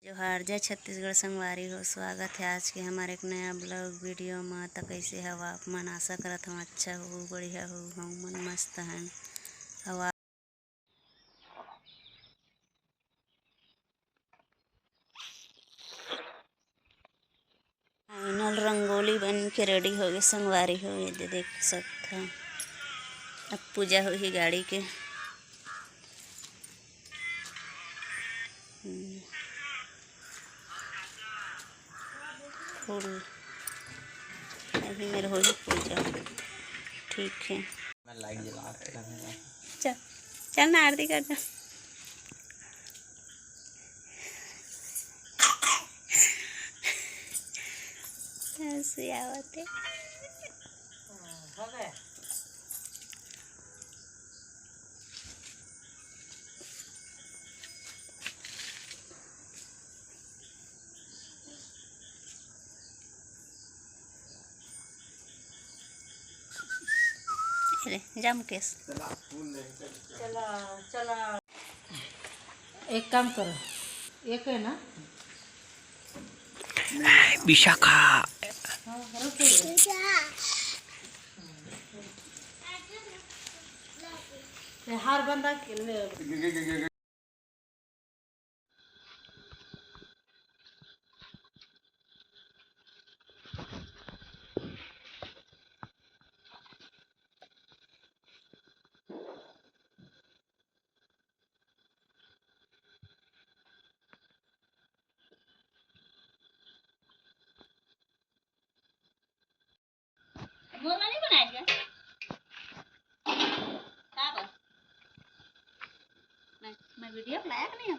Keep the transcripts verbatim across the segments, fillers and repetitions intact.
जोहार, जय छत्तीसगढ़ संगवारी हो, स्वागत है आज के हमारे एक नया ब्लॉग वीडियो में। तो कैसे हव आप मन? आशा करत हूँ अच्छा हो, बढ़िया हो, हम मन मस्त हन। हवा फाइनल रंगोली बन के रेडी होगे संगवारी हो, ये दे देख सकत हव। अब पूजा होही गाड़ी के। हम्म। फूल अभी मेरे होही पूजा। ठीक है। मैं लाइट जला के रखूंगा। चल, चल ना आरती कर दे। हंसी आवत है। ले, जा मुकेश। चला, चला। एक काम करो, एक है ना, विशाखा। ये हार बंधा के ले। मोर वाली बनाए क्या? का बा? मैं, मैं वीडियो बनाया कि नहीं?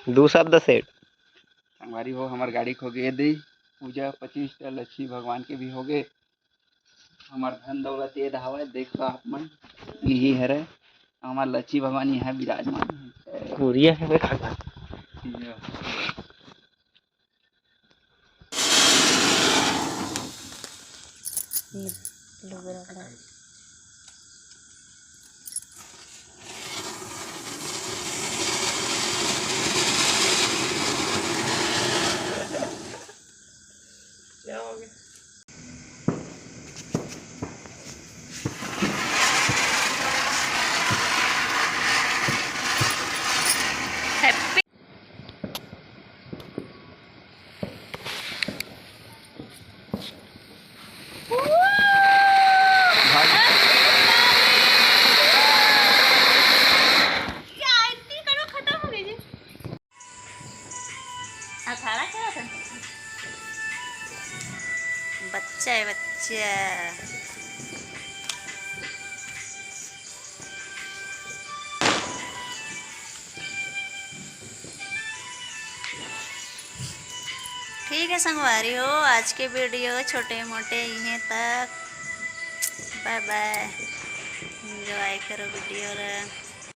दू शब्द सेठ। संगवारी हो, हमार गाड़ी के होगे दे पूजा, पच्चीस टा लक्ष्मी भगवान के भी होगे। हमार धन दौलत ये दहावत, देख लो आप मन, यही हरे हमार लक्ष्मी भगवान यहाँ विराजमान है। कुरिया है वे खाका। ये लो, बराबर है। क्या हो गया? अखाड़ा क्या होता है? बच्चा है, बच्चा। ठीक है संगवारी हो, आज के वीडियो छोटे मोटे इहें तक। बाय बाय, एंजॉय करो वीडियो ला।